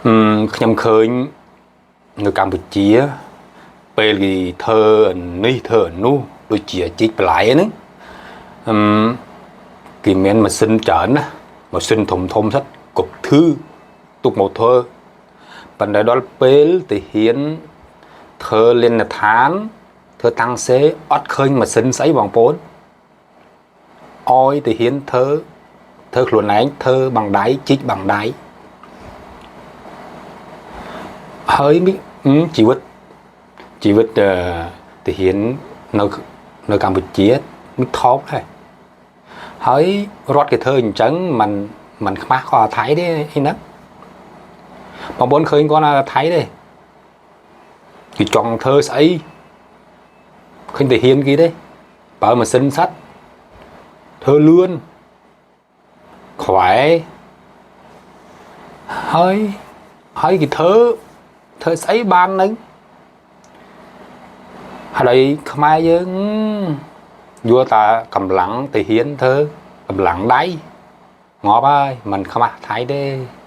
ខ្ញុំឃើញនៅកម្ពុជាពេលគេធ្វើអានេះធ្វើអានោះដូចជាជីកបន្លែហ្នឹងអឺគេមានម៉ាស៊ីនច្រើនណាម៉ាស៊ីនធំធំសិតគ្រប់ធឺទុកមកធ្វើប៉ុន្តែដល់ពេលទាហានធ្វើលេណដ្ឋានធ្វើតាំងសេអត់ឃើញម៉ាស៊ីនស្អីបងប្អូនអោយទាហានធ្វើធ្វើខ្លួនឯងធ្វើបងដៃជីកបងដៃហើយជីវិតជីវិតទាហាននៅនៅកម្ពុជាមានថោកដែរហើយរដ្ឋគេធ្វើអញ្ចឹងมันมันខ្មាស់ក៏ថៃទេអីហ្នឹងបងប្អូនឃើញគាត់ថាថៃទេគេចង់ធ្វើស្អីឃើញទាហានគេទេបើម៉ាស៊ីនសัตว์ធ្វើលឿនខ្វែហើយហើយគេធ្វើធ្វើស្អីបានហ្នឹងហើយខ្មែរយើងយល់តាកម្លាំងទាហានធ្វើកម្លាំងដៃងាប់ហើយมันខ្មាស់ថៃទេ។